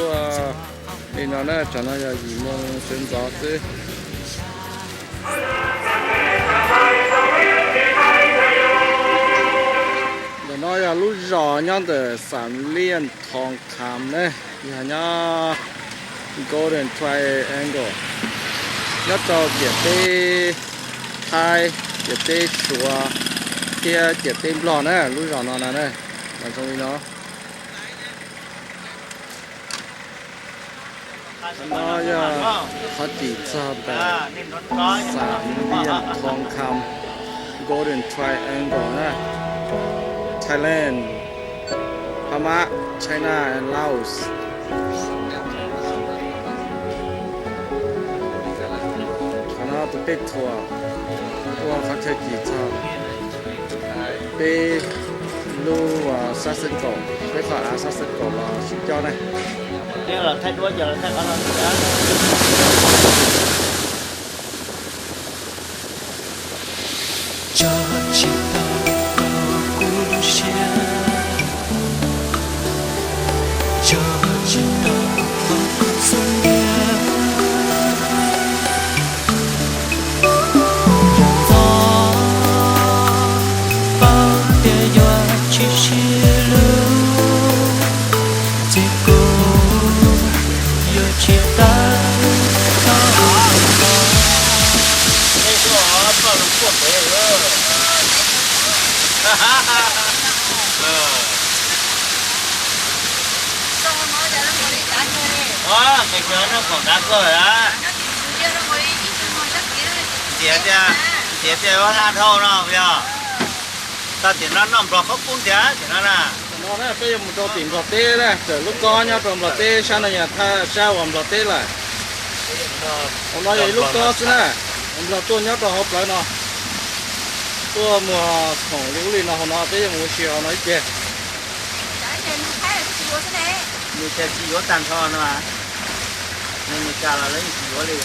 Tuaj li no na, tsam no yog yim moo sawv ntxov xwb. Ntawm no yog lub zos nyob ntawm Xam Liaj Thoo Kham ne, yog nyob Golden Triangle, nyob rau ciam teb Thaib, ciam teb Suav thiab ciam teb Nplog na, lub zos no na, zoo li no. No yog qhov tim txog ntawm Xam Liaj Thoo Kham, Golden Triangle na, Thailand, Myanmar, China and Laos. Qhov no tus pej thuam ua qhov chaw tim txog peb lub sab xwb kaum, peb qhov av sab xwb kaum los sib coj ne. Tias, tias ua hla dhau no yog tau tiam no noj nplog qhob pub tiag tiam no na. No peb yuav mus rau tim nplog teb na, tawm lub kob nyob rau nplog teb sab no yog sab uas nplog teb lawm. Hauv no yog ib lub kob xwb na, nplog tuaj nyob rau hauv plawv no, tuaj muag khoom li ub li no hauv no, peb yuav mus ua si hauv no ib ce. Nws cas tsis yuav tag nrho no, nws cas los lawv yeej tsis yuav li.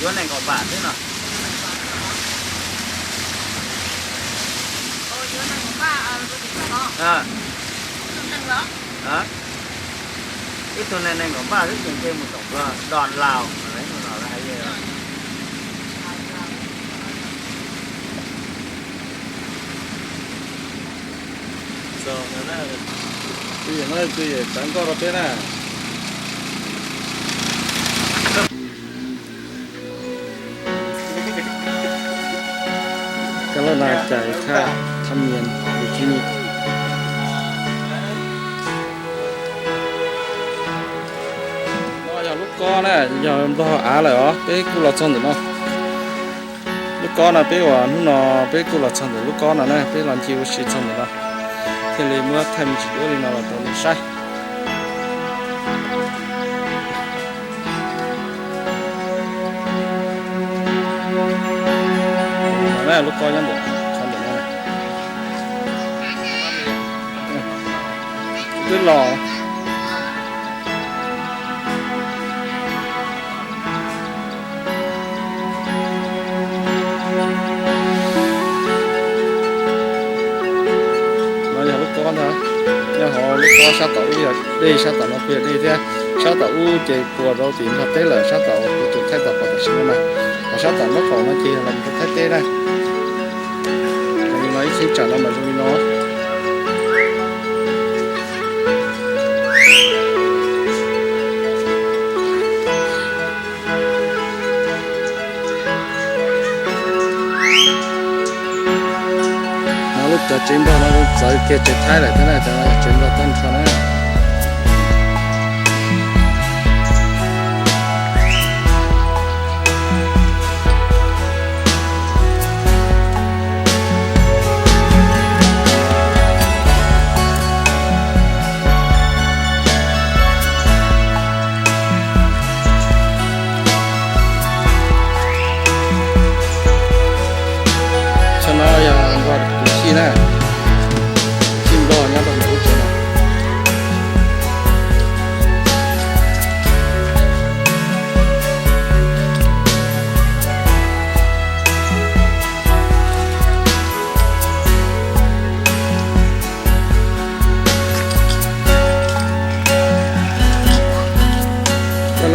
Yuav nees nkaum npam xwb no. Ib tug nees nkaum npam xwb ces nce mus tom Nplog, Don Lao, lawv hais li. Tus yawm no tus yawm tsav nkoj rau peb na. Kab laj na cais khaj thab mias yus tsib nyuj. No yog lub kob na, yog Nplog av lawm os, peb kuj los txog ntawm no. Lub kob no peb uas hnub no peb kuj los txog ntawm lub kob no na, peb los ncig ua si txog ntawm no, thiaj li muab thaij me ntsis duab li no los rau nej saib. Lub kob nyob ntawm qhov ntawm no. Twb los. No yog lub kob ntag, nyob hauv lub kob sab tom ub yog dej, sab tom no kuj yog dej thiab. Sab tom ub ces puas rau tim Nplog teb lawm, sab tom kuv tus thaij tom qhov tam sim no na, hos sab tom nraub qaum no ces yog los rau Thaib teb na. Zoo li no, ib cheeb tsam no mas zoo li no. No lub cov tsev Nplog no txawv kiag tsev Thaib lawm thiab na, cov tsev Nplog tag nrho na. Tsam no yog npog tus chij na, chij Nplog nyob rau ntawm lub tsev no.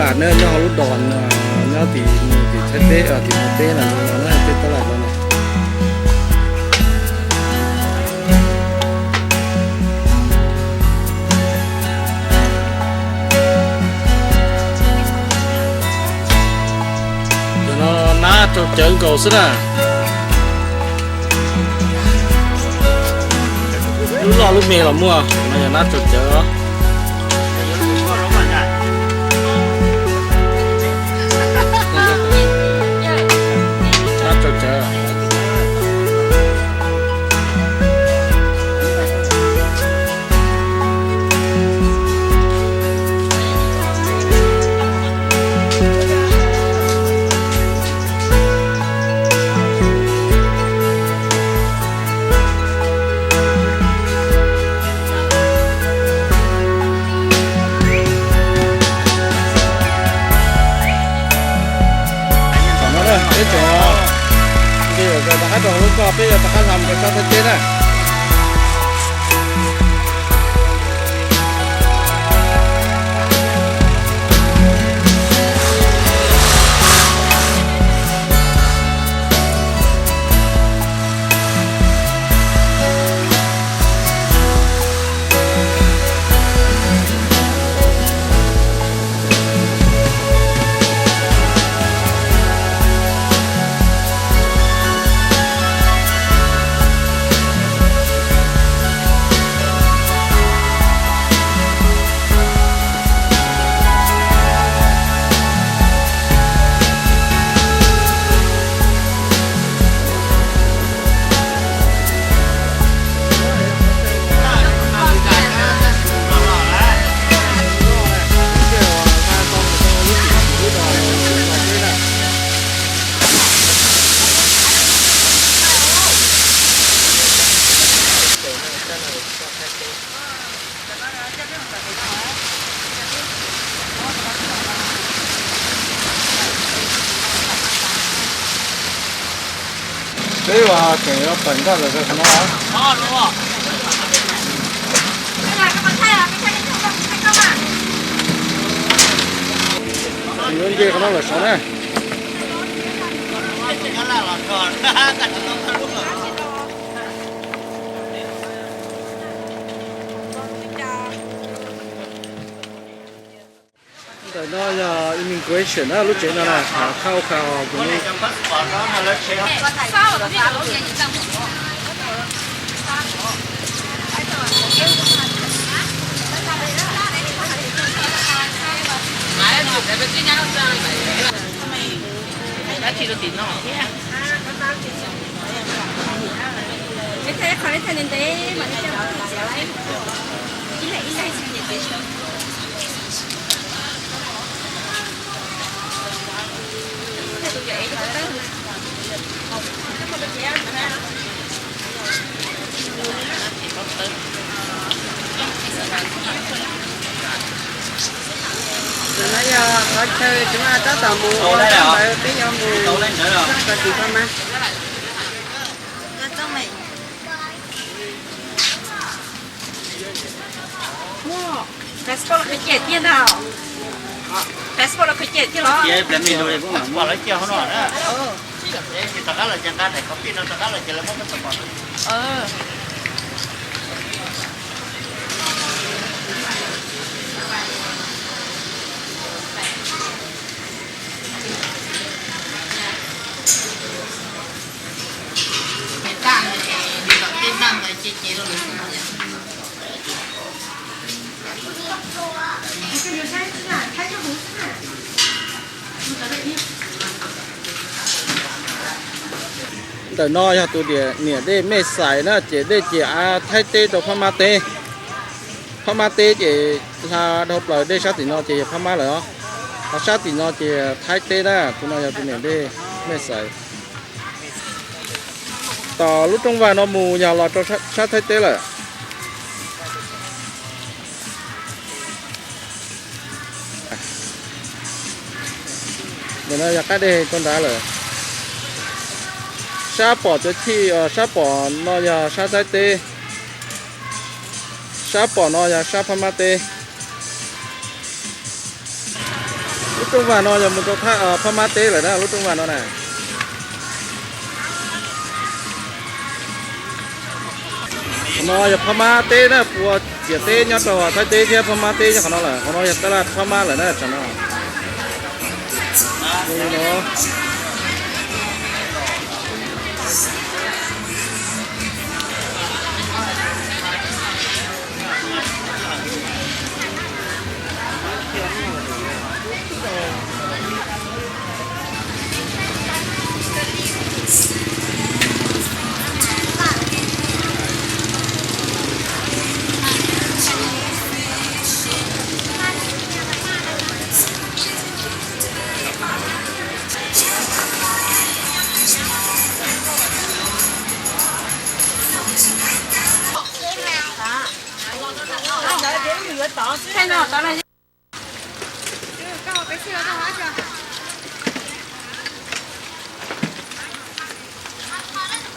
Nyob hauv lub dos, nyob tim, tim Thaib teb, tim Mab teb no, tej tab laj no. Cov no nab raug cawv nkaus xwb na. Lub loj lub me los muaj, no yog nab raug cawv. Nab raug cawv. Tam no peb tseem, rau rov qab rau hauv lub koj, peb yuav rov qab hla mus rau sab Thaib teb na. Peb ua tseem yuav pawm nroj lawm rau qhov no. Yuav nce qhov no lawm saud na. Ntawm no yog immigration na, lub tsev no na, qhab ua qhab os. Ntawm no yog qhov chaw tsis muaj tab tom mus ua ntawd, peb yuav mus txog tim ko mas. Passport los khaws cai tiag ntag. Passport los khaws cai tiag los? Passport lawv cia hauv no na. Rov qab los ces nqa daim copy no rov qab los ces lawv muab passport. Ntawm no yog tus niam dej Mej Xais na, ces dej ciam av Thaib teb rau Phab Mab teb. Phab Mab teb ces hla dhau plaws, dej sab tim no ces yog Phab Mab lawm os. Ho sab tim no ces Thaib teb na, tus no yog tus niam dej Mej Xais. Tom lub rooj vag no mus yog los rau sab Thaib teb lawm. Ntawm no yog qab deg rau nrad lawm. Sab pom cov chij, sab pom no yog sab Thaib teb, sab pom no yog sab Phab Mab teb. Lub Rooj vag no yog mus rau Phab Mab teb lawm na, lub rooj vag no na. Qhov no yog Phab Mab teb na, puas ciam teb nyob rau Thaib teb thiab Phab Mab teb nyob qhov no lawm. Qhov no yog tab laj Phab Mab lawm na, tsam no.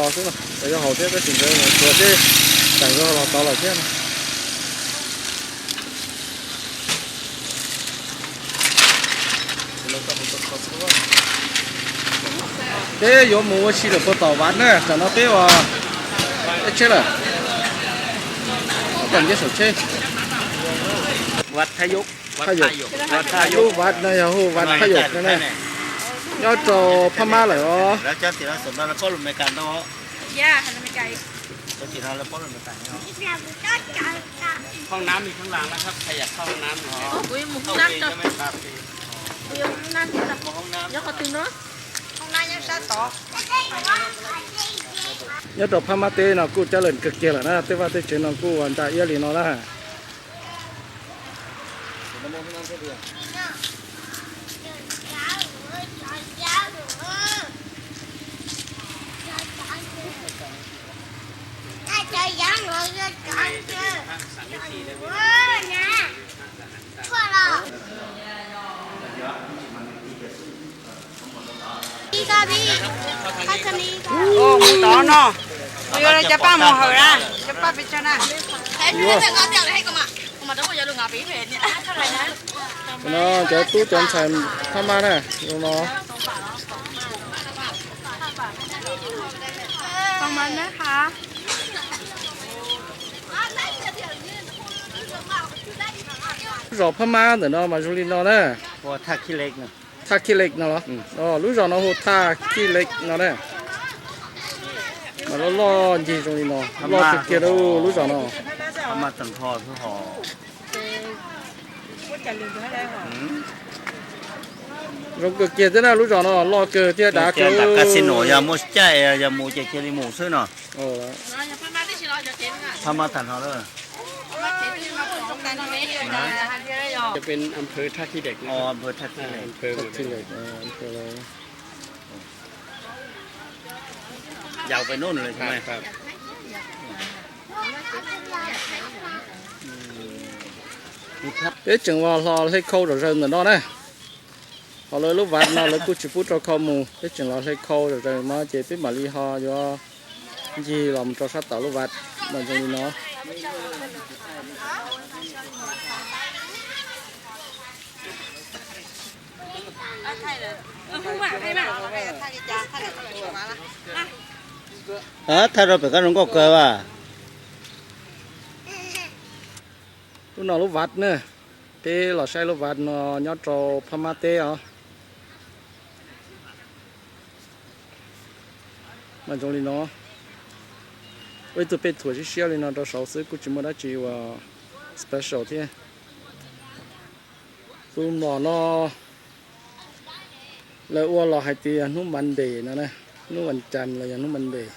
Xwb, yog haus thiab tab sis nkawd tuag seb, tam los tod lawm thiab. Peb yuav mus ua si lawm puag tom Vav na, tam no peb ua teb tsheb lawm. Tom nce saum tsheb. Lub Vav no yog hu Vav Thaj Yaum no na, nyob rau Phab Mab lawm os. Nyob rau Phab Mab teb no kuj cab lees kawg kiag lawm na, tej vaj tej tsev no kuj ua ntsa iab li no na. Mus tod no, kuv yuav cov paj mus hawm na, cov paj pes tsawg na? No cov tub cov ntxhais Phab Mab na, zoo no. Lub zos Phab Mab ntawm no mas zoo li no na. Thaj Khib Lej no los, lub zos no hu Thaj Khib Lej no na. Mas loj loj ncig zoo li no, loj kawg kiag lub zos no. Zoo kawg kiag thiab na, lub zos no loj kawg thiab dav kawg. Casino yog muaj caij yog mus ces cia li mus xwb no. Phab Mab tag nrho lawm. Peb tseem los hlo hle khau zom zaws ntawm no na. Ho lawv lub Vav no lawv kuj tsis pub rau khau mus, peb tseem los hle khau zom zaws no ces peb mam li ho yuav ncig los mus rau sab tom lub Vav no zoo li no. Thaij rau pem qab zoo nkauj kawg as. Lub no lub Vav na, peb los saib lub Vav no nyob rau Phab Mab teb os. Mas zoo li no, ua ib tug pej thuam siab siab li no rau saud xwb kuj tsis muaj dab tsi uas special thiab. Tus mlom no lawv ua los hais tias yog hnub Monday no, hnub vas cas los yog hnub Monday.